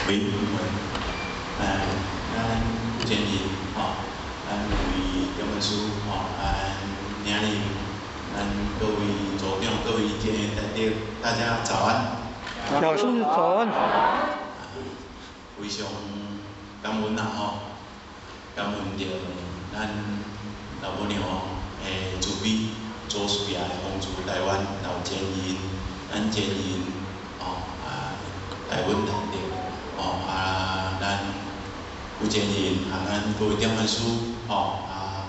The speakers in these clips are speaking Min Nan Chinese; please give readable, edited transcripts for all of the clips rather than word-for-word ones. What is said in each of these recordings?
喂，咱有錢人吼，咱位中文師吼，咱領領，咱各位組長、各位這個代表，大家早安。老師早安。非常感恩啦吼，感恩著咱老母娘的慈悲，祖師爺的風主台灣老前人，咱前人吼啊，台灣大德吼啊，咱有錢人和咱各位點傳師吼啊，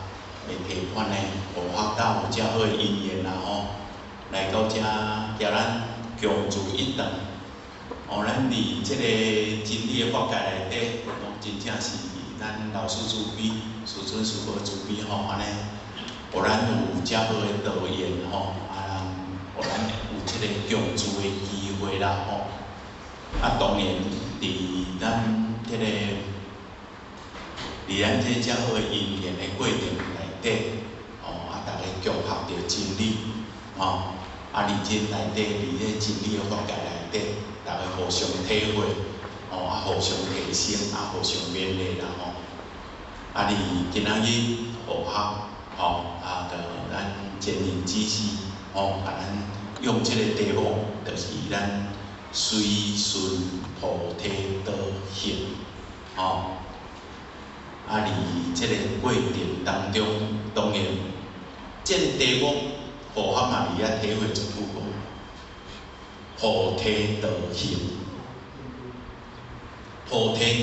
會提款的護學到有遮好的因緣啦吼，來到遮共咱共聚一堂。哦，咱佇這個真理的法界內底，攏真正是咱老師慈悲，師尊師母慈悲吼，按呢，予咱有遮好的導言吼，啊，予咱有這個共聚的機會啦吼。啊，當然，佇咱這個，佇咱這遮好的因緣的過程內底，吼啊，逐家共學著真理，吼，啊，佇這內底，佇這真理的法界內底，逐家互相體會，吼啊，互相提升，啊，互相勉勵啦吼。啊，佇今仔日護學，吼啊，著咱前人指示，吼，啊，咱用這個題目，就是咱隨順菩提道行，吼。啊，佇這個過程當中，當然，這個題目護學嘛佇遐體會一句講，菩提道行，菩提。